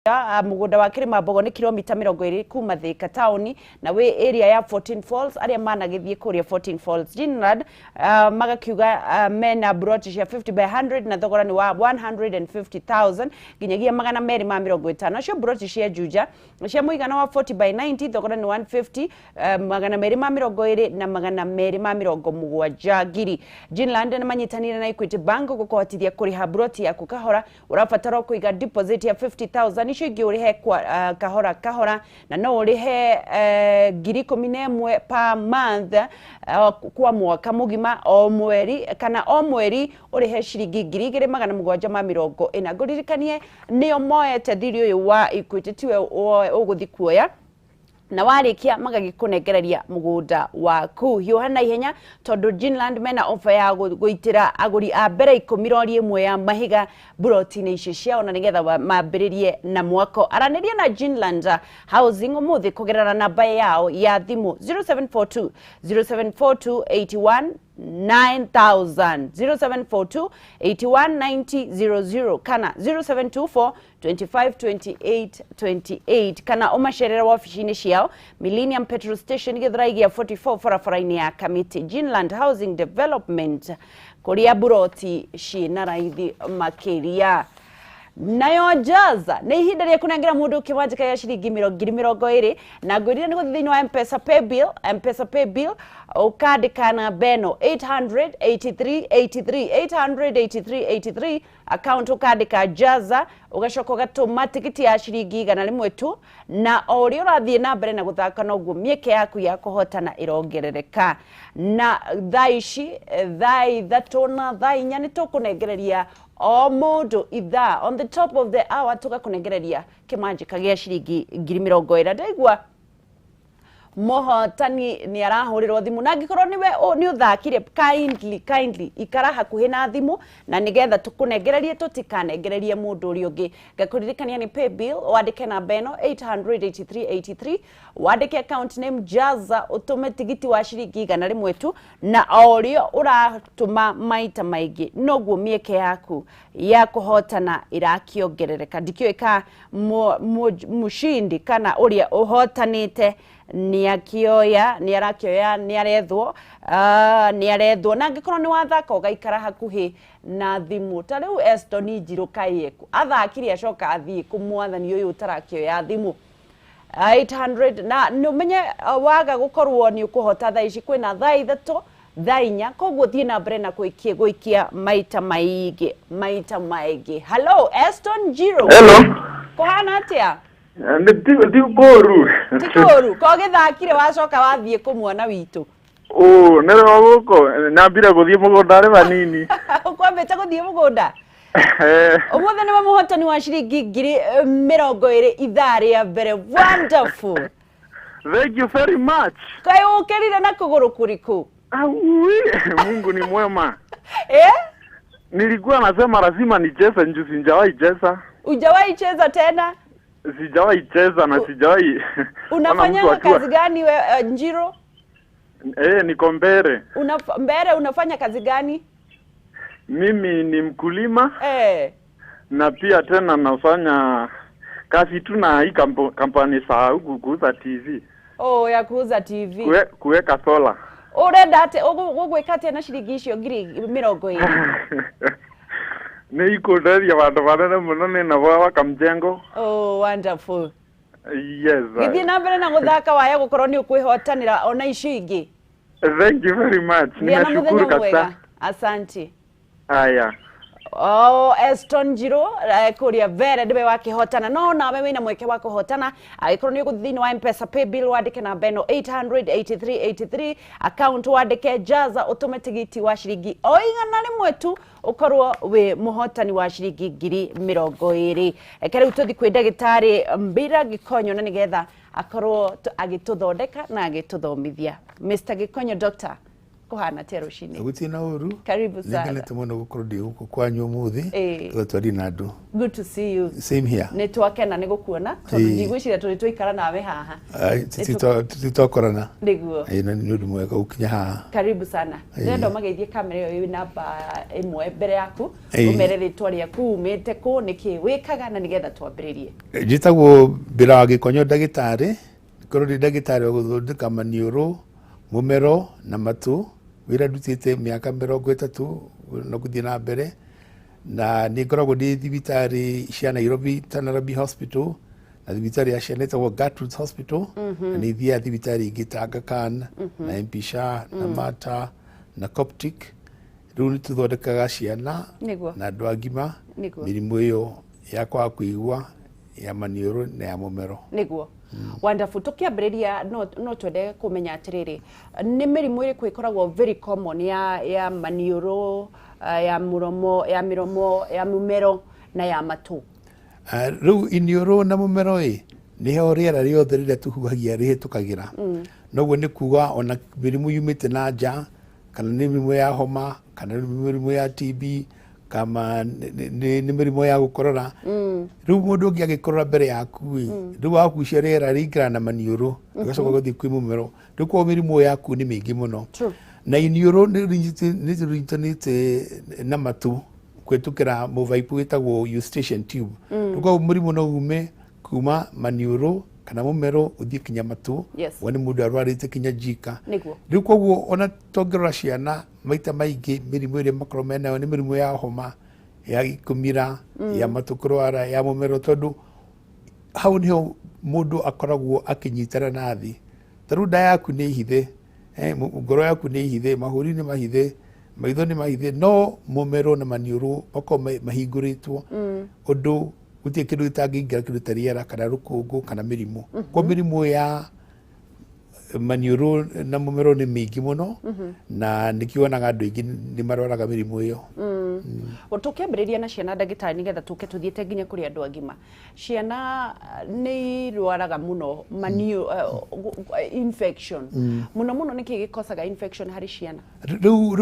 Mũgũnda wa Kĩrĩma Mbogo nĩ kilomita 20 kuma Thika taũni na wĩ area ya 14 Falls. Arĩa managĩthiĩ kũrĩa 14 Falls Ginland, magakiuga mena broti cia 50 by 100 na thogora nĩ wa 150,000 nginyagia 250. Acio broti cia Juja cia mũigana wa 40 by 90, thogora nĩ 150, 220 na 270 ngiri. Ginland nĩ manyitanĩire na Equity Bank gũkũhotithia kũrĩha broti yaku kahora. Ũrabatara kũiga deposit ya 50,000, icio ingĩ ũrĩhe kwa kahora kahora, na no ũrĩhe 11,000 per month kwa mwaka mũgima o mweri, kana o mweri ũrĩhe ciringi 2740. Ngũririkanie nĩo moete thiri ũyũ wa Equity, tiwe ũgũthi kuoya, na warĩkia magagĩkũnengereria mũgũnda waku. Hiũha na ihenya tondũ Ginland mena offer ya gũitĩra agũri a mbere 10 rori 1 ya mahiga buroti-inĩ icio ciao na nĩgetha mambĩrĩrie na mwako. Aranĩria na Ginland Housing ũmũthĩ kũgerera namba yao ya thimũ 0742 0742 81 9000, 0742 819000 kana 0724 25 28 28, kana ũmacerere wabici-inĩ ciao Millennium Petrol Station, Gĩthurai gĩa 44, barabara-inĩ ya Kamiti. Ginland Housing Development, kũrĩa buroti ciĩna raithi makĩria. Nayo Jaza nĩ ihinda rĩa kũnengera mũndũ kĩmanjĩka ya ciringi 20,000, na ngwĩrire nĩ gũthiĩ thĩinĩ wa Mpesa Paybill, Mpesa Paybill ũkandĩka namba ĩno 883 83, 883 83, account ũkandĩka Jaza, ũgacoka ũgatũma tigiti ya ciringi 100 tu. Na o ũrĩa ũrathiĩ na mbere na gũthaka noguo mĩeke yaku ya kũhotana ĩrongerereka. Na thaa ici, thaa 3 na thaa 4 nĩ tũkũnengereria o mũndũ ithaa, on the top of the hour tũgakũnengereria kĩmanjĩka gĩa ciringi 20,000. Ndaigua mũhotani nĩ arahũrĩrwo thimũ, na angĩkorwo nĩwe nĩ ũthakire, kindly, kindly ikara hakuhĩ na thimũ na nĩgetha tũkũnengererie, tũtikanengererie mũndũ ũrĩa ũngĩ. Ngakũririkania nĩ Paybill, wandĩke namba ĩno 88383, wandĩke account name Jaza, ũtũme tigiti wa ciringi 100 tu. Na o ũrĩa ũratũma maita maingĩ noguo mĩeke yaku ya kũhotana ĩrakĩongerereka. Ndikĩũĩ ka mũshindi kana ũrĩa ũhotanĩte nĩ akĩoya, nĩ arakĩoya, nĩ arethwo, nĩ arethwo. Na angĩkorwo nĩ wathaka ũgaikara hakuhĩ na thimũ. Ta rĩu Eston Njirũ kaĩeku athakire acoka athiĩ kũ mwathani ũyũ ũtarakĩoya thimũ 800, na nĩ ũmenye waga gũkorwo nĩ ũkũhota thaa ici kwĩna thaa 3, thaa 4, koguo thiĩ na mbere na gũikia maita maingĩ, maita maingĩ. Hello, Eston Njirũ. Hello. Kũhana atĩa? Nĩ ti kũru. Ti kũru ko gĩthakire wacoka wathiĩ kũ mwana witũ? Ũ nĩ gũkũ nambire gũthiĩ mũgũnda arĩ vanini. Ũkwambĩte gũthiĩ mũgũnda? Ũmũthĩ nĩwe mũhotani wa ciringi 20,000 ithaa rĩa mbere. Wonderful. Thank you very much. Kaĩ ũkĩrire na kũgũrũ kũrĩkũ? Aui, Mungu ni mwema. Eh? Nilikuwa nasema lazima nicheze njoo sijawahi cheza. Hujawahi cheza tena? Sijawahi cheza na sijawahi ona mtu Unafanya akiwa kazi gani we, Njiro? Eh, niko mbele. Mbere unafanya kazi gani? Mimi ni mkulima na pia tena nafanya kazi tu na hii kampani za huku kuuza TV. Oh, ya kuuza TV. Kuweka solar. Ũrenda atĩ ũgwĩka atĩa na ciringi icio 20,000? Nĩ ikũndeithia vandũ vanene mũno, nĩ na kamjengo. Oh, wonderful. Yes. Gĩthiĩ na mbere na gũthaka, waya gũkorwo nĩ ũkwĩhotanĩra ona icio ingĩ. Thank you very much. Gĩa na Nimeshukuru mũthenya kabisa. mwega, asante. Haya. Oh, Eston Njiro kũrĩa mbere nĩwe wakĩhotana, no nawe wĩna mweke wa kũhotana angĩkorwo nĩ ũgũthiĩ thĩinĩ wa Mpesa Paybill, wandĩke namba ĩno 88383, account wandĩke Jaza, ũtũme tigiti wa ciringi o 100 tu, ũkorwo wĩ mũhotani wa ciringi 20,000. Reke rĩu tũthiĩ kwĩ ndagĩtarĩ Mbira Gĩkonyo na nĩgetha akorwo agĩtũthondeka na agĩtũthomithia. Mr Gĩkonyo, doctor. Kũhana atĩa rũcinĩ? Gũtirĩ na ũru. Karibu sana. Nĩngenete mũno gũkorwo ndĩ gũkũ kwanyu ũmũthĩ. Ĩĩ. Tũgatwaria na andũ. Good to see you. Same here. Nĩ twakena nĩ gũkuona tondũ Ĩĩ. ndigwĩciria tũrĩ twaikara nawe haha. Ai, titwakorana. Nĩguo. Ĩĩ, na nĩ ũndũ mwega gũkinya haha. Karibu sana. Ĩĩ. Ndĩrenda ũmageithie kamera ĩyo ĩ namba ĩmwe mbere yaku. Ĩĩ. Ũmere rĩtwa rĩaku, umĩte kũ, nĩkĩ wĩkaga na nĩgetha twambĩrĩrie. Njĩtagwo Mbĩra wa Gĩkonyo ndagĩtarĩ, ngorwo ndĩ ndagĩtarĩ wa gũthondeka maniũrũ, mũmero na matũ. Wĩra ndutĩte mĩaka 30 na gũthiĩ na mbere, na nĩ ngoragwo ndĩ thibitarĩ cia Nairobi ta Nairobi Hospital na thibitarĩ ya ciana ĩtagwo Gertrude's Hospital, na nĩ thiaga thibitarĩ ingĩ ta Aga Khan na MP Shah na Mater na Coptic. Rĩu nĩ tũthondekaga ciana na andũ agima mĩrimũ ĩyo ya kwaga kũigua, ya maniũrũ na ya mũmero. Nĩguo. Wonderful. Tũkĩambĩrĩria no twende kũmenya atĩrĩrĩ, nĩ mĩrimũ ĩrĩkũ ĩkoragwo very common ya maniũrũ, ya mũromo, ya mĩromo, ya mũmero na ya matũ? Rĩu iniũrũ na mũmero ĩ nĩho rĩera rĩothe rĩrĩa tũhuhagia rĩhĩtũkagĩra. Noguo nĩ kuga ona mĩrimũ yumĩte na nja, kana nĩ mĩrimũ ya homa, kana nĩ mĩrimũ ya TB, kama nĩ mĩrimũ ya gũkorora. Rĩu mũndũ ũngĩ agĩkorora mbere yaku ĩ, rĩu wagucia rĩera rĩingĩra na maniũrũ, rĩgacoka gũthiĩ kwĩ mũmero. Rĩu koguo mĩrimũ yaku nĩ mĩingĩ mũno. Na iniũrũ nĩ rũnyitanĩte na matũ kũhĩtũkĩra mũbaibũ wĩtagwo eustachian tube. Rĩu koguo mũrimũ no ume kuma maniũrũ kana mũmero ũthiĩ kinya matũ. Wone mũndũ arwarĩte kinya njika. Rĩu koguo ona tũngĩrora ciana maita maingĩ mĩrimũ ĩrĩa makoragwo menayo nĩ mĩrimũ ya homa, ya kũmira, ya matũ kũrwara, ya mũmero, tondũ hau nĩho mũndũ akoragwo akĩnyitana na thĩ. Ta rĩu nda yaku nĩ hithe, ngoro yaku nĩ hithe, mahũri nĩ mahithe, maitho nĩ mahithe, no mũmero na maniũrũ makoragwo mahingũrĩtwo ũndũ gũtirĩ kĩndũ gĩtangĩingĩra, kĩndũ ta rĩera kana rũkũngũ kana mĩrimũ. Kwa mĩrimũ ya maniũrũ na mũmero nĩ mĩingĩ mũno, na nĩkĩo wonaga andũ aingĩ nĩ marwaraga mĩrimũ ĩyo. Tũkĩambĩrĩria na ciana ndagĩtarĩ nĩgetha tũke tũthiĩte nginya kũrĩ andũ agima. Ciana nĩ irwaraga mũno infection. Mũno mũno nĩkĩ gĩkosaga infection harĩ ciana? Rĩu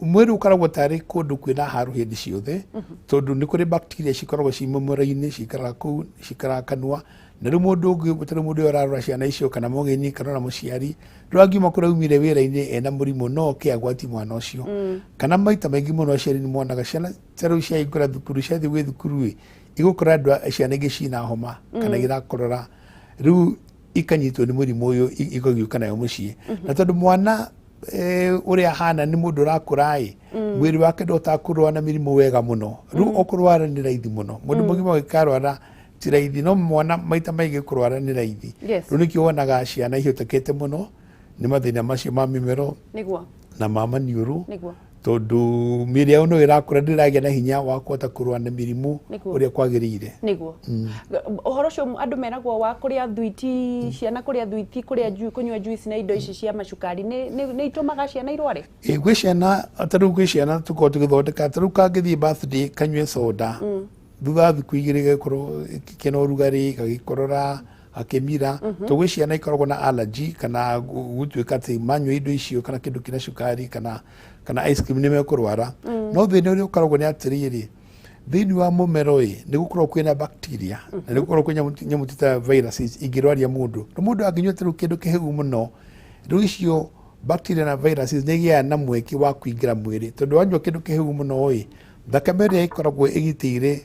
mwĩrĩ ũkoragwo tarĩ kũndũ kwĩna haru hĩndĩ ciothe, tondũ nĩ kũrĩ bacteria cikoragwo ci mũmero-inĩ, cikaraga kũu, cikaraga kanua. Na rĩu mũndũ ũngĩ, tarĩu mũndũ ũyũ ũrarora ciana icio, kana mũgeni, kana ona mũciari, rĩu angiuma kũrĩa aumire wĩra-inĩ ena mũrimũ, no oke agwatie mwana ũcio. Kana maita maingĩ mũno aciari nĩ monaga ciana ta rĩu ciahingũra thukuru, ciathiĩ gwĩ thukuru ĩ, igũkora andũ a ciana ingĩ ciina homa, kana irakorora, rĩu ikanyitwo nĩ mũrimũ ũyũ, igagĩũka nayo mũciĩ. Na tondũ mwana ũrĩa ahana nĩ mũndũ ũrakũra ĩ, mwĩrĩ wake ndũhotaga kũrũa na mĩrimũ wega mũno. Rĩu ũkũrwara nĩ raithi mũno. Mũndũ mũgima ũngĩkarwara ti raithi, no mwana maita maingĩ kũrwara nĩ raithi. Rĩu nĩkĩo wonaga ciana ihĩtũkĩte mũno nĩ mathĩna macio ma mĩmero na ma maniũrũ, tondũ mĩĩrĩ yao no ĩrakũra, ndĩragĩa na hinya wa kũhota kũrũa na mĩrimũ ũrĩa kwagĩrĩire. Nĩguo. Ũhoro ũcio andũ meragwo wa kũrĩa thwiti, ciana kũrĩa thwiti, kũrĩa kũnyua juice na indo ici cia macukari, nĩ itũmaga ciana irware? Ĩ, gwĩ ciana, ta rĩu gwĩ ciana tũkoragwo tũgĩthondeka, ta rĩu kangĩthiĩ birthday kanyue soda, thutha wa thikũ igĩrĩ gagĩkorwo kena ũrugarĩ, gagĩkorora, gakĩmira. Tondũ gwĩ ciana ikoragwo na allergy, kana gũtuĩka atĩ manyua indo icio kana kĩndũ kĩna cukari kana ice cream nĩ mekũrwara. No thĩna ũrĩa ũkoragwo nĩ atĩrĩrĩ, thĩinĩ wa mũmero ĩ, nĩ gũkoragwo kwĩna bacteria, na nĩ gũkoragwo kwĩ nyamũ ta viruses ingĩrwaria mũndũ. No mũndũ angĩnyua ta rĩu kĩndũ kĩhehu mũno, rĩu icio bacteria na viruses nĩ igĩaga na mweke wa kũingĩra mwĩrĩ, tondũ wanyua kĩndũ kĩhehu mũno ĩ, thakame ĩrĩa ĩkoragwo ĩgitĩire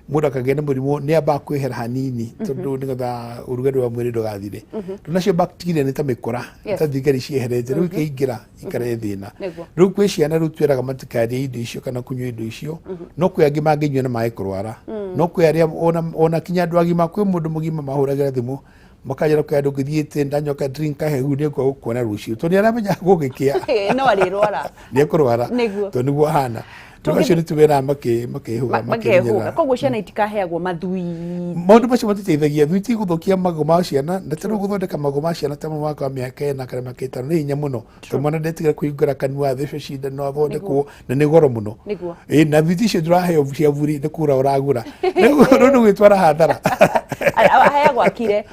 mũndũ akagĩa na mũrimũ nĩ yambaga kwehera hanini, tondũ nĩgetha ũrugarĩ wa mwĩrĩ ndũgathire. Rĩu nacio bacteria nĩ ta mĩkora, nĩ ta thigari cieherete, rĩu ikaingĩra ikarehe thĩna. Rĩu kwĩ ciana rĩu twĩraga matikarĩe indo icio kana kũnyua indo icio, no kwĩ angĩ mangĩnyua na mage kũrwara. No kwĩ arĩa ona kinya andũ agima, kwĩ mũndũ mũgima mahũragĩra thimũ makanjĩra kwĩ andũ ngĩthiĩte ndanyua ka drink kahehu nĩ ngwaga gũkuona rũciũ, tondũ nĩ aramenya gũgĩkĩa. No arĩrwara. Nĩ ekũrwara. Tondũ nĩguo ahana. Rĩu acio nĩ tũwĩraga makĩhũga, Makĩhũga. Koguo ciana itikaheagwo mathuiti. Maũndũ macio matiteithagia. Thuiti gũthũkia magũ ma ciana, na ta rĩu gũthondeka magũ ma ciana ta mwaka wa mĩaka 4 kana mĩaka 5 nĩ hinya mũno. Tondũ mwana ndetĩkĩra kũhingũra kanua, athecwo cindano, athondekwo, na nĩ goro mũno. Ĩ, na thuiti icio ndũraheo cia buri, nĩ kũgũra ũragũra. Rĩu nĩ gwĩtwara hathara. Aheagwo akire.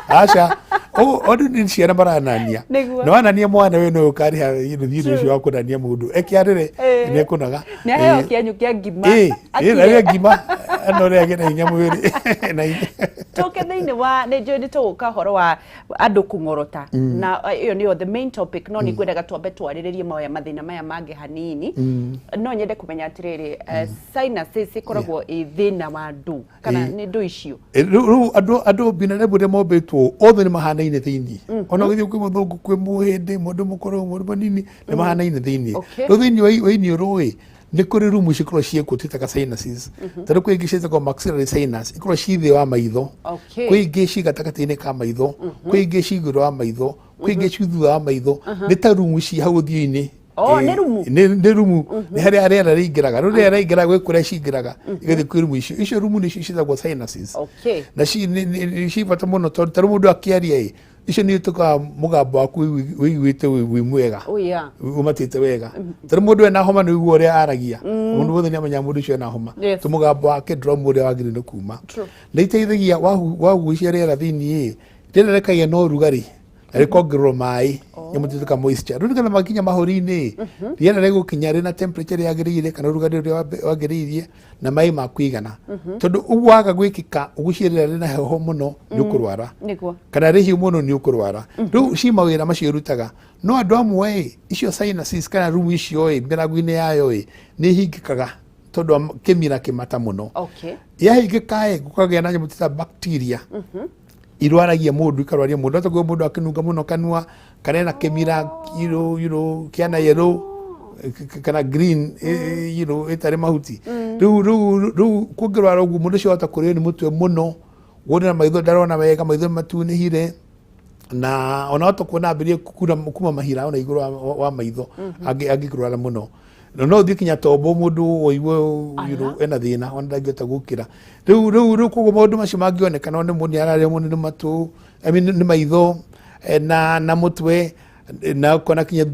Aca ũndũ nĩ ciana maranania. Nĩguo. Na wanania mwana we no ũkarĩha thiirĩ ũcio wa kũnania mũndũ ekiarĩre nĩ ekũnoga. Nĩ aheo kĩenyũ kĩa ngima. Ĩ na rĩa ngima no rĩage na hinya mwĩrĩ na hinya. Tũke thĩinĩ wa nĩ njũĩ nĩ tũgũka ũhoro wa andũ kũng'orota, na ĩyo nĩyo the main topic, no nĩ ngwendaga twambe twarĩrĩrie maya mathĩna maya mangĩ hanini. No nyende kũmenya atĩrĩrĩ, sinuses ĩkoragwo ĩ thĩna wa ndũ kana nĩ ndũ icio? Rĩu andũ binadamu ũrĩa mombĩtwo othe nĩ mahanaine thĩinĩ, ona ũgĩthiĩ kwĩ mũthũngũ, kwĩ mũhĩndĩ, mũndũ mũkũrũ, mũndũ mũnini, nĩ mahanaine thĩinĩ. Rĩu thĩinĩ wa iniũrũ ĩ nĩ kũrĩ rumu cikoragwo ciĩkuo twĩtaga sinuses. Tarĩu kwĩ ingĩ ciĩtagwo maxillary sinus, ikoragwo ci thĩ wa maitho, kwĩ ingĩ ci gatagatĩ-inĩ ka maitho, kwĩ ingĩ ci igũrũ wa maitho, kwĩ ingĩ ci thutha wa maitho. Nĩ ta rumu ci hau ũthiũ-inĩ. Oh, nĩ rumu? Nĩ rumu, nĩ harĩa rĩera rĩingĩraga. Rĩu rĩera rĩingĩraga gwĩ kũrĩa cingĩraga igathiĩ kwĩ rumu icio. Icio rumu nĩcio ciĩtagwo sinuses. Na ci bata mũno, tondũ tarĩu mũndũ akĩaria ĩ icio nĩ ituĩkaga mũgambo waku wĩiguĩte wĩ mwega, Oh, yeah. umatĩte wega. Tarĩu mũndũ ena homa nĩ ũiguo ũrĩa aragia, mũndũ wothe nĩ amenyaga mũndũ ũcio ena homa. Tũ mũgambo wake ndũrauma ũrĩa wagĩrĩire nĩ kuma. Na iteithagia wagucia rĩera thĩinĩ ĩ rĩera rĩkagĩa na ũrugarĩ na rĩkongererwo maĩ, nyamũ twĩtaga moisture. Rĩu nĩgetha makinya mahũri-inĩ, rĩera rĩgũkinya rĩna temperature ĩrĩa yagĩrĩire kana ũrugarĩ ũrĩa wagĩrĩire na maĩ ma kũigana, tondũ ũguo waga gwĩkĩka ũgucie rĩera rĩna heho mũno nĩ ũkũrwara, kana rĩhiũ mũno nĩ ũkũrwara. Rĩu ci mawĩra macio irutaga, no andũ amwe ĩ icio sinuses kana rumu icio ĩ mĩrango-inĩ yayo ĩ nĩ ihingĩkaga tondũ wa kĩmira kĩmata mũno. Yahingĩka ĩ gũkagĩa na nyamũ twĩtaga bacteria irwaragia mũndũ, ikarwaria mũndũ. Ataguo mũndũ akĩnunga mũno kanua kana ena kĩmira kĩana yellow kana green, ĩtarĩ mahuti. Rĩu kũngĩrwara ũguo mũndũ ũcio ahota kũrĩo nĩ mũtwe mũno, wone na maitho ndarona wega, maitho matunĩhire, na ona hota kuona ambĩrĩrie kuma mahira ona igũrũ wa maitho angĩkĩrwara mũno. Na no ũthiĩ kinya tombo mũndũ ũigue ena thĩna ona ndangĩhota gũkĩra. Rĩu koguo maũndũ macio mangĩonekana nĩ mũndũ nĩararĩo mũno nĩ matũ, I mean, nĩ maitho na mũtwe, na ũkona kinya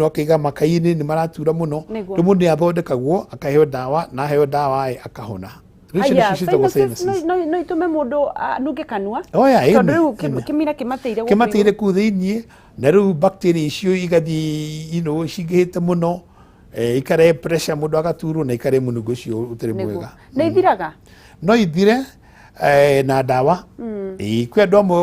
akaiga makai-inĩ nĩ maratura mũno. Rĩu mũndũ nĩ athondekagwo akaheo ndawa, na aheo ndawa ĩ akahona. Rĩu icio Aya, nĩcio ciĩtagwo sinuses sinuses. No itume mũndũ anunge kanua? Oya, tondũ ĩni, rĩu ĩni. kĩmira kĩmateire gũkũ kĩmateire igũrũ. Kũu thĩiniĩ, na rĩu bacteria icio igathiĩ cingĩhĩte mũno, ikarehe pressure, mũndũ agaturwo na ikarehe mũnungo ũcio ũtarĩ mwega. Nĩ ithiraga? No ithire na ndawa. Ĩĩ, kwĩ andũ amwe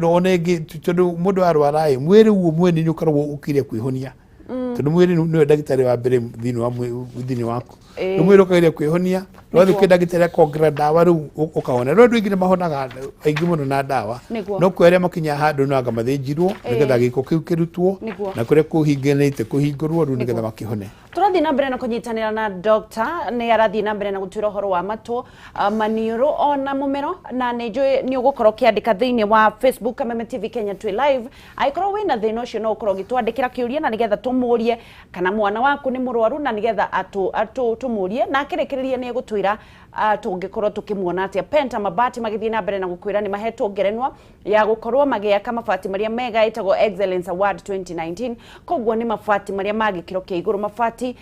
ona ĩngĩ tondũ mũndũ arwara ĩ mwĩrĩ guo mwene nĩ ũkoragwo ũkĩria kwĩhonia, tondũ mwĩrĩ nĩwe ndagĩtarĩ wa mbere thĩinĩ wa thĩinĩ waku. Rĩu mwĩrĩ ũkageria kwĩhonia, wathiĩ kwĩ ndagĩtarĩ akongerera ndawa, rĩu ũkahona. Rĩu andũ aingĩ nĩ mahonaga aingĩ mũno na ndawa, no kwĩ arĩa makinya handũ no anga mathĩnjirwo nĩgetha gĩko kĩu kĩrutwo na kũrĩa kũhinganĩte kũhingũrwo rĩu nĩgetha makĩhone. Tũrathiĩ na mbere na kũnyitanĩra na doctor, nĩ arathiĩ na mbere na gũtwĩra ũhoro wa matũ, maniũrũ ona mũmero, na nĩ njũĩ nĩ ũgũkorwo ũkĩandĩka thĩinĩ wa Facebook Kameme TV Kenya twĩ live. Angĩkorwo wĩna thĩna ũcio no ũkorwo ũgĩtwandĩkĩra kĩũria na nĩgetha tũmũrie, kana mwana waku nĩ mũrwaru na nĩgetha atũ tũmũrie, na akĩrĩkĩrĩria nĩ egũtwĩra tũngĩkorwo tũkĩmuona atĩa. Penta Mabati magĩthiĩ na mbere na gũkwĩra nĩ mahetwo ngerenwa ya gũkorwo magĩaka mabati marĩa mega ĩtagwo Excellence Award 2019. Koguo nĩ mabati marĩa ma gĩkĩro kĩa igũrũ, mabati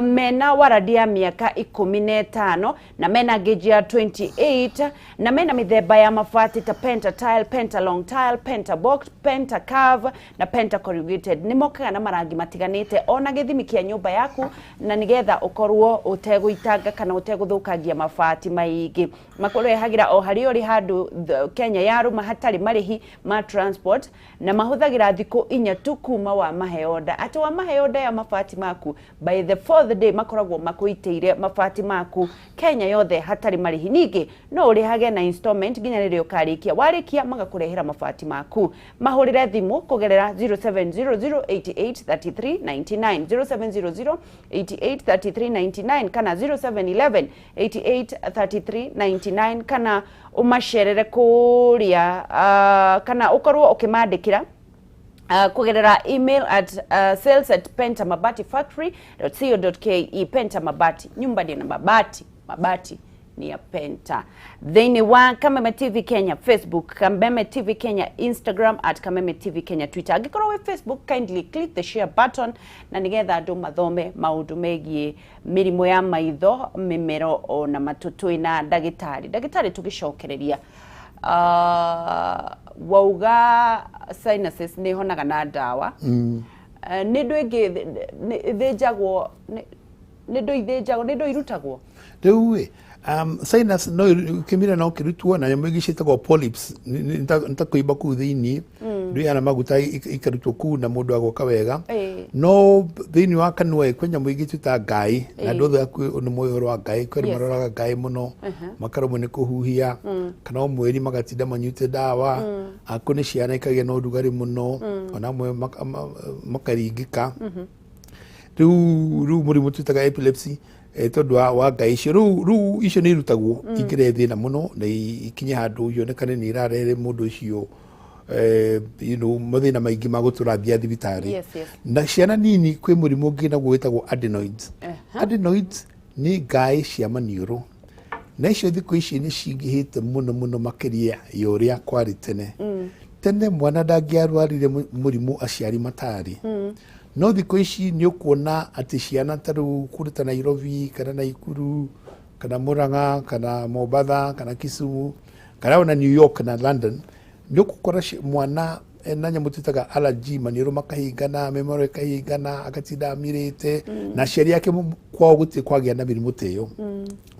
mena warandi ya mĩaka 15 na mena gauge ya 28, na mena mĩthemba ya mabati ta Penta Tile, Penta Long Tile, Penta Box, Penta Curve na Penta Corrugated. Nĩ mokaga na marangi matiganĩte ona gĩthimi kĩa nyũmba yaku, na nĩgetha ũkorwo ũtegũitanga kana ũtegũthũkangia mabati maingĩ. Makũrehagĩra o harĩa ũrĩ handũ Kenya yarũma hatarĩ marĩhi ma transport, na mahũthagĩra thikũ 4 tu kuma wa mahe order. Atĩ wa mahe order ya mabati maku, by the fourth day makoragwo makũitĩire mabati maku Kenya yothe hatarĩ marĩhi. Ningĩ no ũrĩhage na installment nginya rĩrĩa ũkarĩkia. Warĩkia magakũrehera mabati maku. Mahũrĩre thimũ kũgerera 0700883399, 0700883399 kana 0711883399, kana ũmacerere kũrĩa kana ũkorwo ũkĩmandĩkĩra kugerera email at sales@pentamabatifactory.co.ke. Penta Mabati, nyumba ndio na mabati, mabati ni ya Penta. Thĩinĩ wa Kameme TV Kenya Facebook, Kameme TV Kenya Instagram, @KamemeTVKenya Twitter. Angĩkorwo wĩ Facebook, kindly click the share button na nĩgetha andũ mathome maũndũ megiĩ mĩrimũ ya maitho, mĩmero ona matũ. Twĩ na ndagĩtarĩ. Ndagĩtarĩ, tũgĩcokereria Wauga sinuses nĩ ihonaga na ndawa. Nĩ ndũ ĩngĩ ĩthĩnjagwo, nĩ ndũ ithĩnjagwo, nĩ ndũ irutagwo? Rĩu ĩ sinus no kĩmira no kĩrutwo na nyamũ ingĩ ciĩtagwo polyps, nĩ ta kũimba kũu thĩinĩ, ndũihana maguta, ikarutwo kũu na mũndũ agoka wega. No thĩinĩ wa kanua ĩ, kwĩ nyamũ ingĩ twĩtaga ngai, na andũ othe hakuhĩ nĩ moĩ ũhoro wa ngai. Kwĩ andũ maroraga ngai mũno, makarũmwo nĩ kũhuhia, kana o mweri magatinda manyuĩte ndawa. Akũ nĩ ciana ikagĩa na ũrugarĩ mũno, ona amwe makaringĩka. Rĩu mũrimũ twĩtaga epilepsy, tondũ wa ngai icio. Rĩu icio nĩ irutagwo ingĩrehe thĩna mũno na ikinye handũ ionekane nĩ irarehere mũndũ ũcio mathĩna maingĩ ma gũtũra athiĩ thibitarĩ. Na ciana nini kwĩ mũrimũ ũngĩ naguo wĩtagwo adenoids. Adenoids nĩ ngaĩ cia maniũrũ, na icio thikũ ici nĩ cingĩhĩte mũno mũno makĩria ya ũrĩa kwarĩ tene. Tene mwana ndangĩarwarire mũrimũ aciari matarĩ, no thikũ ici nĩ ũkuona atĩ ciana ta rĩu kũndũ ta Nairobi kana Naikuru kana Murang'a kana Mombatha kana Kisumu kana ona New York na London, nĩ ũgũkora mwana ena nyamũ twĩtaga allergy, maniũrũ makahingana, mĩmero ĩkahingana, agatinda amirĩte, na aciari ake kwao gũtirĩ kwagĩa na mĩrimũ ta ĩyo.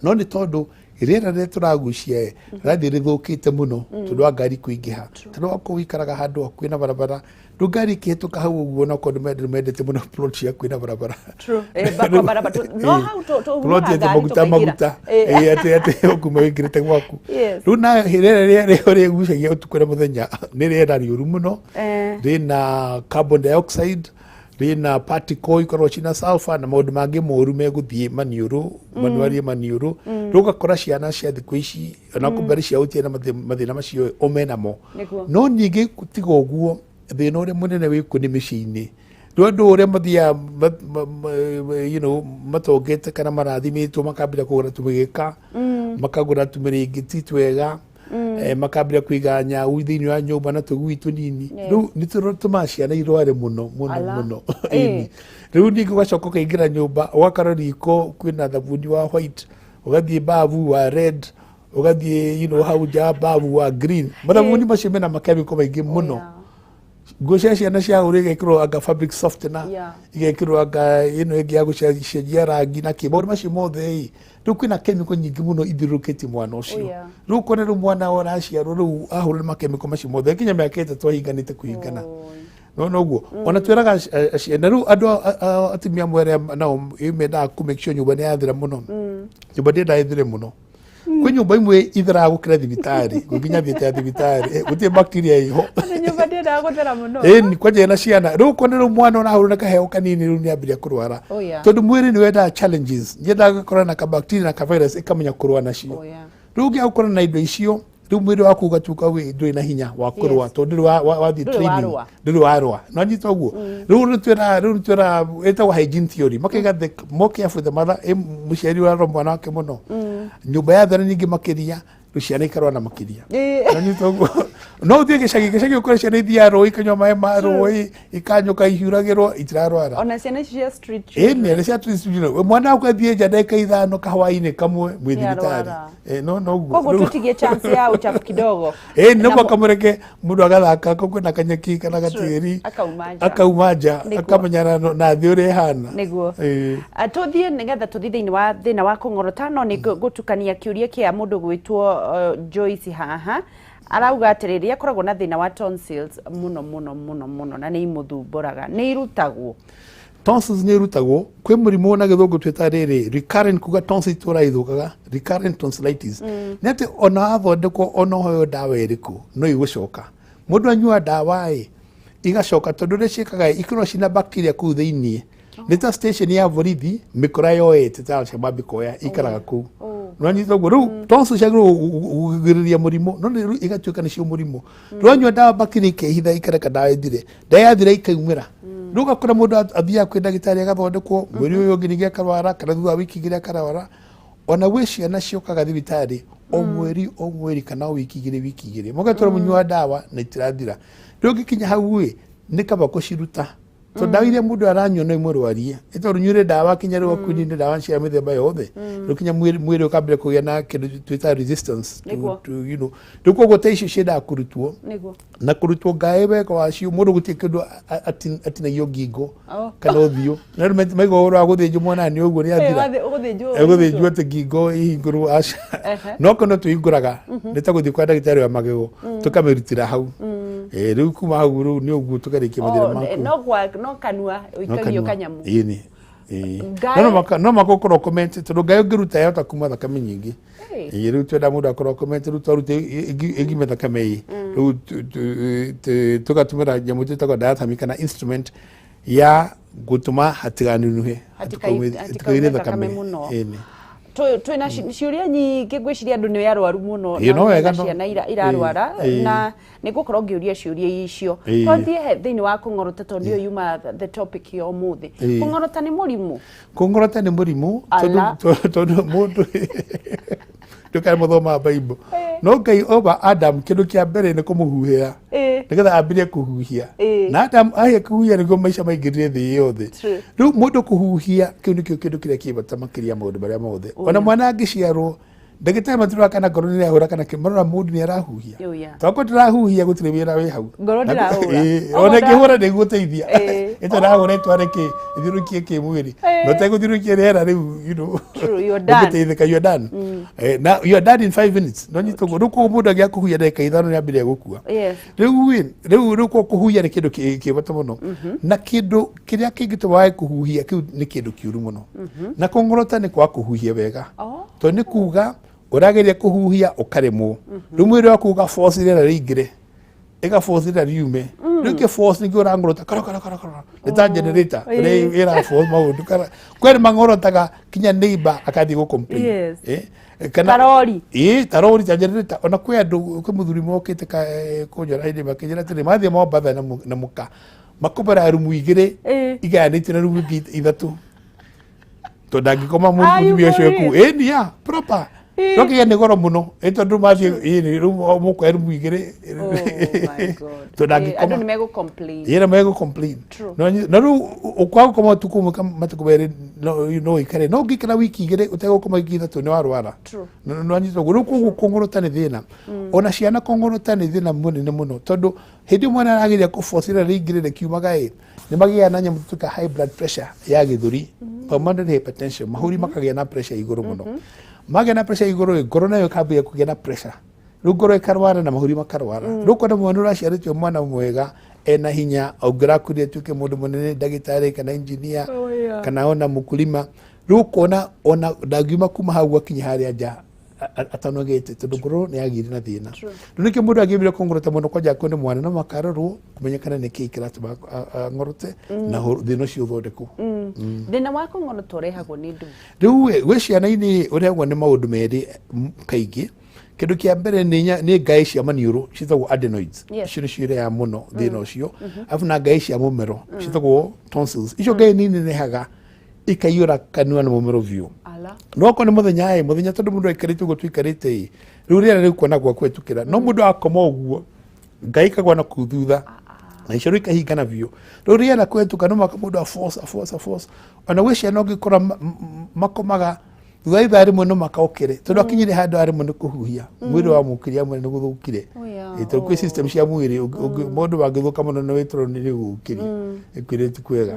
No nĩ tondũ rĩera rĩrĩa tũragucia rĩrathiĩ rĩthũkĩte mũno tondũ wa ngari kũingĩha, tondũ wakorwo ũikaraga handũ hakuhĩ na barabara, rĩu ngari ikĩhĩtũka hau ũguo, na korwo nĩ mendete mũno plot cia hakuhĩ na barabara. True. Kwa barabara no hau plot tũhuhaga atĩ ngari maguta tũkaingĩra. Maguta. Atĩ ũkuma wĩingĩrĩte gwaku. Rĩu na rĩera rĩrĩa rĩgucagia ũtukũ na mũthenya nĩ rĩera rĩũru mũno, rĩna carbon dioxide, rĩna particle ikoragwo cina sulfur na maũndũ mangĩ moru megũthiĩ maniũrũ, manwarie maniũrũ. Rĩu ũgakora ciana cia thikũ ici ona mbere cia gũtirĩ na mathĩna macio o menamo. No ningĩ tiga ũguo, thĩna ũrĩa mũnene wĩkuo nĩ mĩciĩ-inĩ. Rĩu andũ ũrĩa mathiaga matongete kana marathimĩtwo, makambĩrĩria kũgũra tũmĩgĩka, makagũra tũmĩrĩngĩti twega, makambĩrĩria kũiga nyau thĩinĩ wa nyũmba na tũgui tũnini. Rĩu nĩ tũtũmaga ciana irware mũno mũno Ala. mũno. Ĩni. Rĩu ningĩ ũgacoka ũkaingĩra nyũmba, ũgakora riko kwĩna thabuni wa white, ũgathiĩ babu wa red, ũgathiĩ hau nja babu wa green. Mathabuni macio mena makemiko maingĩ mũno. Nguo cia ciana cia hũrĩ igekĩrwo anga fabric softener, igekĩrwo anga ĩno ĩngĩ ya gũcenjia rangi na kĩ, maũndũ macio mothe ĩ. Rĩu kwĩna chemical nyingĩ mũno ithiũrũrũkĩtie mwana ũcio. Rĩu ũkona rĩu mwana ũraciarwo rĩu ahũrwo nĩ makemiko macio mothe nginya mĩaka 3 ahinganĩte kũhingana. No noguo ona twĩraga na rĩu andũ atumia amwe arĩa nao mendaga kũ make sure nyũmba nĩ yathera mũno, nyũmba ndĩendaga ĩthere mũno. Kwĩ nyũmba imwe itheraga gũkĩra thibitarĩ, nginya thiĩte ya thibitarĩ, gũtirĩ bacteria ĩho. Atĩ nyũmba ndĩendaga gũthera mũno. Ĩni kwanja na ciana. Rĩu ũkona rĩu mwana ũrahũrwo na kaheo kanini, rĩu nĩ ambĩrĩria kũrwara, tondũ mwĩrĩ nĩ wendaga challenges, nĩendaga gũkorwo na kabacteria na kavirus ĩkamenya kũrũa nacio. Rĩu ũngĩaga gũkorwo na indo icio, rĩu mwĩrĩ waku ũgatuĩka ndũrĩ na hinya wa kũrũa, tondũ ndũrĩ wathiĩ Ndũrĩ training. warũa. Ndũrĩ warũa, no nyita ũguo. Rĩu nĩ twĩra ĩtagwo hygiene theory, makaiga the more careful the mother, mũciari ũrarora mwana wake mũno, nyũmba yathera ningĩ makĩria, rĩu ciana ikarũa na makĩria. No nyita ũguo. No ũthiĩ gĩcagi ũkore ciana ithiaga rũĩ, ikanyua maĩ ma rũĩ, ikanyũka ihiũragĩrwo, itirarwara. Ona ciana ici cia street Ĩni, nĩ cia street, mwana waku athiĩ nja ndagĩka 5 kahwainĩ kamwe, mwĩ thibitarĩ. Nĩarwara. No noguo. Koguo tũtigie chance ya uchafu kidogo. Ĩ, no Na mũhaka mũreke mũndũ agathaka ko kwĩna kanyeki kana gatĩri, Akauma nja. Akauma nja, akamenyana na thĩ ũrĩa ĩhana. Nĩguo. Tũthiĩ nĩgetha tũthiĩ thĩinĩ wa thĩna wa kũng'orota, no nĩ gũtukania kĩũria kĩa mũndũ gwĩtwo Joyce haha. Arauga atĩrĩrĩ, akoragwo na thĩna wa tonsils mũno mũno mũno mũno na nĩ imũthumbũraga. Nĩ irutagwo? Tonsils nĩ irutagwo. Kwĩ mũrimũ na gĩthũngũ twĩta rĩrĩ recurrent, kuga tonsils itũra ithũkaga, recurrent tonsillitis. Nĩ atĩ ona wathondekwo, ona ũheo ndawa ĩrĩkũ, no igũcoka. Mũndũ anyua ndawa ĩ igacoka, tondũ ũrĩa ciĩkaga, ikoragwo cina bacteria kũu thĩiniĩ. Nĩ ta station ya borithi mĩkora yoete ta Alshabab ikoya ikaraga kũu. Nĩwanyita ũguo? Rĩu tonsils ciagĩrĩirwo kũgirĩrĩria mũrimũ, no rĩu igatuĩka nĩcio mũrimũ. Rĩu wanyua ndawa, bacteria ikehitha, ikareka ndawa ĩthire, ndawa yathira ikaumĩra. Rĩu ũgakora mũndũ athiaga kwĩ ndagĩtarĩ agathondekwo, mweri ũyũ ũngĩ ningĩ akarwara, kana thutha wa wiki 2 akarwara. Ona gwĩ ciana ciũkaga thibitarĩ o mweri o mweri kana o wiki 2 wiki 2, mũgatwara mũnyua ndawa na itirathira. Rĩu ũngĩkinya hau ĩ, nĩ kaba kũciruta. Tondũ ndawa iria mũndũ aranyua no imũrwarie. Nĩ tondũ nyuire ndawa kinya rĩu akuinĩ ndawa cia mĩthemba yothe. Rĩu kinya mwĩrĩ ũkambĩrĩria kũgĩa na kĩndũ twĩtaga resistance to, Nĩguo. to, you know. Rĩu koguo ta icio ciendaga kũrutwo Nĩguo. Na kũrutwo ngaĩ wega wacio mũndũ gũtirĩ kĩndũ atinagio ngingo Oh. kana ũthiũ. Na andũ maigua ũhoro wa gũthĩnjwo mona nĩ ũguo nĩ athira. Ũgũthĩnjwo. Egũthĩnjwo atĩ ngingo ihingũrwo, aca. Ehe. No kono tũhingũraga nĩ ta gũthiĩ kwa ndagĩtarĩ wa magego, tũkamĩrutĩra hau. Eh, rĩu kuma hau rĩu nĩ ũguo tũkarĩkia mathĩna Oh, maku. no kwa no kanua No ũikagio kanua. kanyamũ. Ĩni. Ĩĩ. No maka ũkorwo ũkomete tondũ ngai ũngĩruta yahota kuma thakame nyingĩ. Hey. Ĩĩ, rĩu twenda mũndũ akorwo akomete, rĩu twaruta ĩngime thakame ĩ rĩu tũgatũmĩra nyamũ twĩtagwo diathermy kana instrument ya gũtũma hatiganunuhe, hatikaure thakame mũno. Ĩni. Twĩna ciũria nyingĩ, ngwĩciria andũ nĩ arwaru mũno Ĩĩ, no na wega, mena ciana irarwara na nĩ ngũkorwo ngĩũria ciũria icio. Twathiĩ he thĩinĩ wa kũng'orota tondũ nĩyo yuma the topic ya ũmũthĩ. Kũng'orota nĩ mũrimũ? Kũng'orota nĩ mũrimũ tondũ Ala. Tondũ mũndũ ndũkare mũthoma Bible no Ngai oba Adam kĩndũ kĩa mbere nĩ kũmũhuhĩra nĩgetha ambĩrĩrie kũhuhia. Na Adam ahĩa kũhuhia nĩguo maica maingĩrire thĩ yothe. True. Rĩu mũndũ kũhuhia kĩu nĩkĩo kĩndũ kĩrĩa kĩ bata makĩria maũndũ marĩa mothe. Ona mwana angĩciarwo, ndagĩtarĩ matirora kana ngoro nĩ ĩrahũra kana kĩ, marora mũndũ nĩ arahuhia. Oh, yeah. Tondũ ndĩrahuhia gũtirĩ wĩra wĩ hau. Ngoro ndĩrahũra. Ĩĩ, Okorwo ona ĩngĩhũra ndĩgũteithia. Ĩĩ. Ĩto ĩrahũra ĩtware kĩ, ĩthiũrũrũkie kĩmwĩrĩ. Ĩĩ. No tegũthiũrũrũkia rĩera rĩu. True, you're done. Ndũngĩteithĩka, you're done. Eh, na you are done in 5 minutes. No nyitwo ũguo. Rĩu koguo mũndũ angĩaga kũhuhia ndagĩka 5 nĩ ambĩrĩria gũkua. Rĩu ĩ, rĩu koguo kũhuhia nĩ kĩndũ kĩ bata mũno. Na kĩndũ kĩrĩa kĩngĩtũma wage kũhuhia kĩu nĩ kĩndũ kĩũru mũno. Na kũng'orota nĩ kwaga kũhuhia wega. Oh. Tondũ nĩ kuga ũrageria kũhuhia ũkaremwo. Rĩu mwĩrĩ waku ũga force rĩera rĩingĩre, ĩga force rĩera riume. Rĩu kĩ force nĩkĩo ũrang'orota kara kara kara kara, nĩ ta generator ĩrĩa ĩra force maũndũ kara. Kwĩ arĩa mang'orotaga kinya neighbor akathiĩ gũ complain. Yes. Eh, kana Tarori. Ĩĩ, tarori ta generator. Ona kwĩ andũ, kwĩ mũthuri mokĩte kũnjora hĩndĩ makĩnjĩra atĩrĩ mathiĩ Mombatha na mũka makombora rumu 2 igayanĩtio na rumu ingĩ 3 tondũ ndangĩkoma Are you mũtumia ũcio for kũu. real? Ĩĩ, ni ya proper. No kĩgĩa nĩ goro mũno. Ĩ tondũ mathiĩ ĩĩ rĩu mũkoya rumu 2 Oh my God. tondũ Ĩĩ, andũ ndangĩkoma. nĩ megũ complain. Ĩĩ, na megũ complain. True. No na rĩu ũkwaga gũkoma ũtukũ ũmwe kana matukũ 2 no ũikare, no ũngĩikara wiki 2 ũtegũkoma wiki 3 nĩ warwara. True. No anyitwo ũguo. Rĩu koguo kũng'orota nĩ thĩna. Ona ciana kũng'orota nĩ thĩna mũnene mũno tondũ hĩndĩ ĩyo mwana arageria kũforce rĩera rĩingĩre rĩkiumaga ĩ nĩ magĩaga na nyamũ tuĩka high blood pressure ya gĩthũri, pulmonary hypertension, mahũri makagĩa na pressure igũrũ mũno. Magĩa na pressure igũrũ ĩ, ngoro nayo ĩkambĩrĩria kũgĩa na pressure, rĩu ngoro ĩkarwara na mahũri makarwara. Rĩu ũkona mwana ũraciarĩtwo mwana mwega ena hinya ũngĩrakurire atuĩke mũndũ mũnene, ndagĩtarĩ kana engineer Oh, yeah. kana ona mũkulima, rĩu ũkona ona ndangiuma kuma hau akinya harĩa nja atanogete tondũ ngoro nĩ yagĩire na thĩna. True. Rĩu nĩkĩo mũndũ angĩambĩrĩria kũng'orota mũno kwanja kwene mwana no makarorwo kũmenyekana nĩkĩĩ kĩratũma ang'orote na thĩna ũcio ũthondekwo. Thĩna wa kũng'orota ũrehagwo nĩ ndũ? Rĩu ĩ, gwĩ ciana-inĩ ũrehagwo nĩ maũndũ 2 kaingĩ. Kĩndũ kĩa mbere nĩ ngaĩ cia maniũrũ ciĩtagwo adenoids. Yes. Icio nĩcio irehaga mũno thĩna ũcio. Arabu na ngaĩ cia mũmero ciĩtagwo tonsils. Icio ngaĩ nĩ inenehaga ikaiyũra kanua na mũmero biũ. Ala. No okorwo nĩ mũthenya ĩ, mũthenya tondũ mũndũ aikarĩte ũguo tũikarĩte ĩ, rĩu rĩera rĩu kuona gwa kũhetũkĩra. No mũndũ akoma ũguo, ngai ikagwa na kũu thutha na icio rĩu ikahingana biũ. Rĩu rĩera kũhetũka no mũhaka mũndũ a force, a force, a force. Ona gwĩ ciana ũngĩkora makomaga thutha wa ithaa rĩmwe no makokere tondũ akinyire handũ aremwo nĩ kũhuhia, mwĩrĩ wa mũkĩria mwene nĩ gũthũkire. Oh, yeah. Ĩ, tondũ kwĩ system cia mwĩrĩ mũndũ wangĩthũka mũno nĩ wĩtoro nĩ gũgũkĩria ĩkwĩrĩ ti kwega.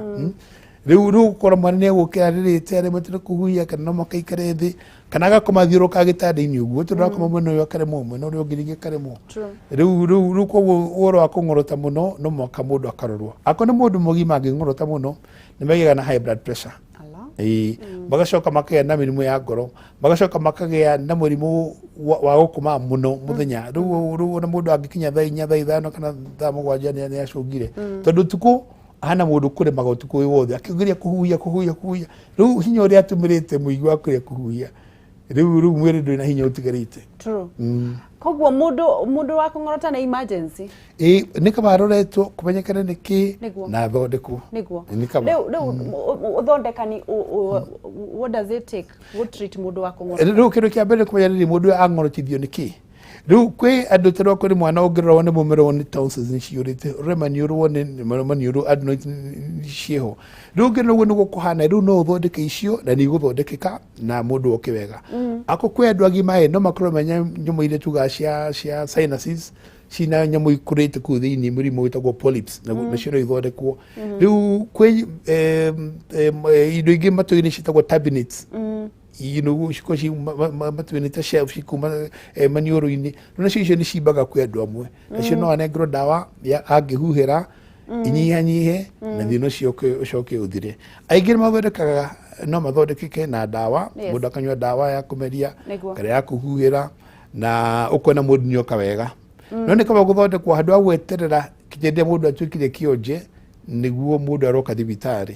Rĩu ũkora mwana nĩ egũkĩra arĩrĩte aremete nĩ kũhuhia kana no makaikare thĩ kana agakoma thiũrũka gĩtanda-inĩ ũguo tondũ akoma mwena ũyũ akaremwo, mwena ũrĩa ũngĩ rĩngĩ akaremwo. True. Rĩu koguo ũhoro wa kũng'orota mũno no mũhaka mũndũ akarorwo. Akorwo nĩ mũndũ mũgima angĩng'orota mũno nĩ magĩaga na high blood pressure. Ala. Ĩĩ, magacoka makagĩa na mĩrimũ ya ngoro, magacoka makagĩa na mũrimũ wa gũkoma mũno mũthenya. Rĩu ona mũndũ angĩkinya thaa 4, thaa 5 kana thaa 7 nĩ acũngire. Tondũ ũtukũ hana mũndũ kũremaga ũtukũ wĩ wothe akĩgeria kũhuhia, kũhuhia, kũhuhia. Rĩu hinya ũrĩa atũmĩrĩte mũingĩ wa kũrĩa kũhuhia, rĩu mwĩrĩ ndũrĩ na hinya ũtigarĩte. True. Koguo mũndũ wa kũng'orota nĩ emergency. Ĩĩ, nĩ kaba aroretwo kũmenyekane nĩ kĩ Nĩguo. na athondekwo. Nĩguo. Nĩ kaba. Rĩu ũthondekani what does it take gũ treat mũndũ wa kũng'orota? Rĩu kĩndũ kĩa mbere kũmenya nĩ mũndũ ũyũ ang'orotithio nĩ kĩ. Rĩu kwĩ andũ ta rĩu nĩ mwana ũngĩrora wone mũmero wone tonsils nĩ ciyũrĩte, ũrore maniũrũ wone maniũrũ adenoids ciĩho. Rĩu ũngĩrora ũguo nĩguo kũhana, rĩu no ũthondeke icio na nĩ igũthondekeka na mũndũ oke wega. Ako kwĩ andũ agima ĩ no makorwo me nyamũ iria tugaga cia sinuses cina nyamũ ikũrĩte kũu thĩinĩ, mũrimũ wĩtagwo polyps, nacio no ithondekwo. Rĩu kwĩ indo ingĩ matũ-inĩ ciĩtagwo turbinates, cikorwo ci matũ-inĩ ta shelf cikuma maniũrũ-inĩ, rĩu nacio icio nĩ cimbaga kwĩ andũ amwe, nacio no anengerwo ndawa ya angĩhuhĩra inyihanyihe na thĩna ũcio ũcoke ũthire. Aingĩ nĩ mathondekaga, no mathondekeke na ndawa. Mũndũ akanyua ndawa ya kũmeria kana ya kũhuhĩra na ũkona mũndũ nĩoka wega. No nĩ kaba gũthondekwo handũ ha gweterera kinya rĩrĩa mũndũ atuĩkire kĩonje nĩguo mũndũ aroka thibitarĩ.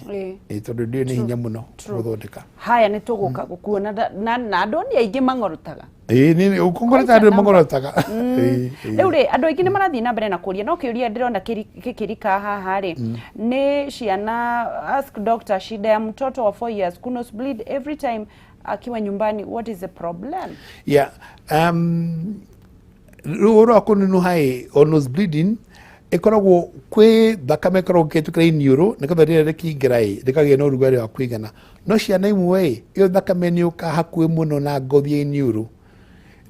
Tondũ ndĩyo nĩ hinya mũno gũthondeka. Haya, nĩ tũgũka gũkuona na andũ nĩ aingĩ mang'orotaga. Ĩĩ, nĩ ũkongoreta andũ mang'orotaga. Ĩĩ, ĩĩ. Rĩu rĩ, andũ aingĩ nĩ marathiĩ na mbere na kũria, no kĩũria ndĩrona gĩkĩrika haha rĩ nĩ ciana. Ask doctor, shida ya mtoto wa 4 years ku nose bleed every time akiwa nyumbani, what is the problem? Yeah, rĩu ũhoro wa kũnunuha ĩ, o nose bleeding ĩkoragwo kwĩ thakame ĩkoragwo ĩkĩhĩtũkĩra iniũrũ nĩgetha rĩera rĩkĩingĩra ĩ rĩkagĩa na ũrugarĩ wa kũigana. No ciana imwe ĩ, ĩyo thakame nĩ yũkaga hakuhĩ mũno na ngothi ya iniũrũ,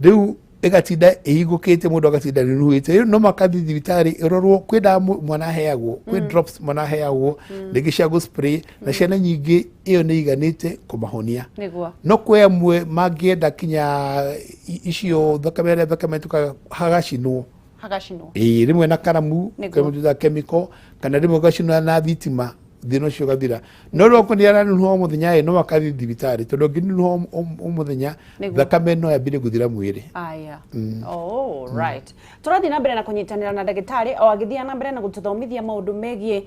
rĩu ĩgatinda ĩhingũkĩte, mũndũ agatinda nĩnuhĩte. Rĩu no makathiĩ thibitarĩ ĩrorwo. Kwĩ ndawa mwana aheagwo, kwĩ drops mwana aheagwo, rĩngĩ cia gũ spray, na ciana nyingĩ ĩyo nĩ iganĩte kũmahonia. No kwĩ amwe mangĩenda kinya icio thakame ĩrĩa thakame ĩtukaga hagacinwo. Hagacinwo. Ĩĩ, rĩmwe na karamu kemũtuta chemical, kana rĩmwe ũgacinwo na thitima, thĩna ũcio ũgathira. No rĩu okorwo nĩ aranunuha o mũthenya ĩ, no akathiĩ thibitarĩ, tondũ ũngĩnunuha o mũthenya, thakame no yambĩrĩrie gũthira mwĩrĩ. Aya. Oh, right. Tũrathiĩ na mbere na kũnyitanĩra na ndagĩtarĩ o agĩthiĩ na mbere na gũtũthomithia maũndũ megiĩ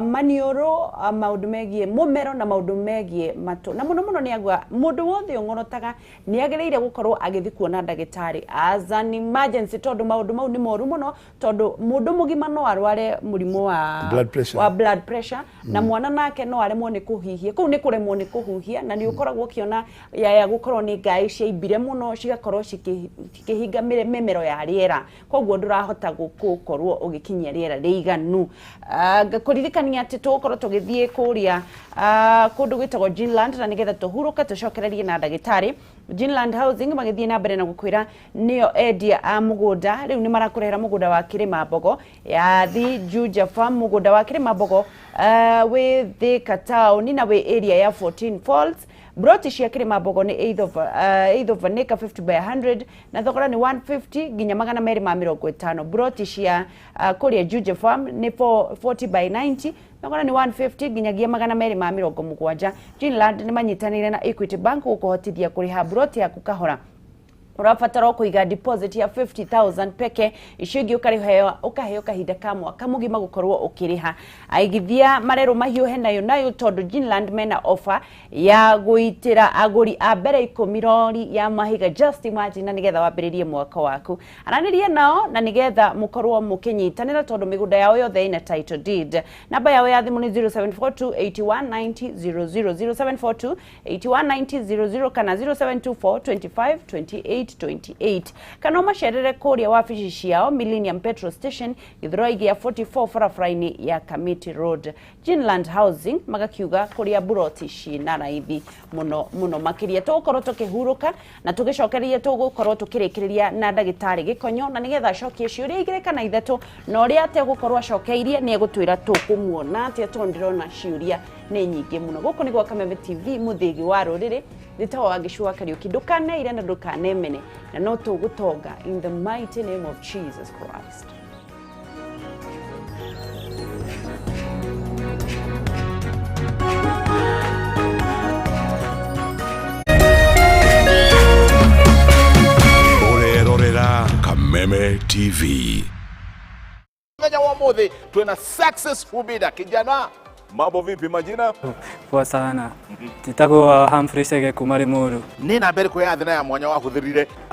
maniũrũ, maũndũ megiĩ mũmero na maũndũ megiĩ matũ. Na mũno mũno nĩ agua mũndũ wothe ũng'orotaga nĩ agĩrĩire gũkorwo agĩthiĩ kuona ndagĩtarĩ as an emergency, tondũ maũndũ mau nĩ moru mũno, tondũ mũndũ mũgima no arware mũrimũ wa blood pressure. Wa blood pressure, na mwana nake no aremwo nĩ kũhihia. Kũu nĩ kũremwo nĩ kũhuhia, na nĩ ũkoragwo ũkĩona yaya gũkorwo nĩ ngai ciaimbire mũno, cigakorwo cikĩhinga mĩmero ya rĩera, koguo ndũrahota gũkorwo ũgĩkinyia rĩera rĩiganu. Ngakũririkania atĩ tũgũkorwo tũgĩthiĩ kũrĩa kũndũ gwĩtagwo Ginland, na nĩgetha tũhurũke tũcokererie na ndagĩtarĩ. Ginland Housing magĩthiĩ na mbere na gũkwĩra nĩo endia a mũgũnda. Rĩu nĩ marakũrehera mũgũnda wa Kĩrĩma Mbogo ya thi Juja Farm. Mũgũnda wa Kĩrĩma Mbogo wĩ Thika town na wĩ area ya 14 Falls. Broti cia Kĩrĩma Mbogo nĩ eighth of an acre, 50 by 100, na thogora nĩ 150 nginya 250. Broti cia kũrĩa Juja Farm nĩ 40 by 90, thogora nĩ 150 nginyagia 270. Ginland nĩ manyitanĩire na Equity Bank gũkũhotithia kũrĩha broti yaku kahora. Ũrabatara o kũiga deposit ya 50,000 peke, icio ingĩ ũkarĩheo ũkaheo kahinda ka mwaka mũgima gũkorwo ũkĩrĩha. Aigithia marerwo mahiũhe nayo nayo, tondũ Ginland mena offer ya gũitĩra agũri a mbere 10 rori ya mahiga. Just imagine! Na nĩgetha wambĩrĩrie mwaka waku, aranĩria nao na nĩgetha mũkorwo mũkĩnyitanĩra, tondũ mĩgũnda yao yothe ĩna title deed. Namba yao ya thimũ nĩ 0742 81 90 00, 0742 81 90 00 kana 0724 25 28 28, kana ũmacerere kũrĩa wabici ciao Millennium Petrol Station, Githurai gĩa 44, barabara-inĩ ya Kamiti Road. Ginland Housing magakiuga kũrĩa buroti cina raithi mũno mũno makĩria. Tũgũkorwo tũkĩhurũka na tũgĩcokereria tũgũkorwo tũkĩrĩkĩrĩria na ndagĩtarĩ Gĩkonyo, na nĩgetha acokie ciũria igĩrĩ kana ithatũ, na ũrĩa ategũkorwo acokeirie nĩ egũtwĩra tũkũmuona atĩa, tondũ ndĩrona ciũria nĩ nyingĩ mũno. Gũkũ nĩ gwa Kameme TV, mũthĩgi wa rũrĩrĩ. Njĩtagwo Wangĩcu wa Kariũki. Ndũkaneire na ndũkanemene, na no tũgũtonga in the mighty name of Jesus Christ. Ũrerorera Kameme TV. Mũthenya wa ũmũthĩ twĩna Success Ubida. Kijana, mambo vipi? Majina? Poa sana. Njĩtagwo Humphrey Chege kuma Limuru. Nĩ namba ĩrĩkũ ya thina ya mwanya wahũthĩrire?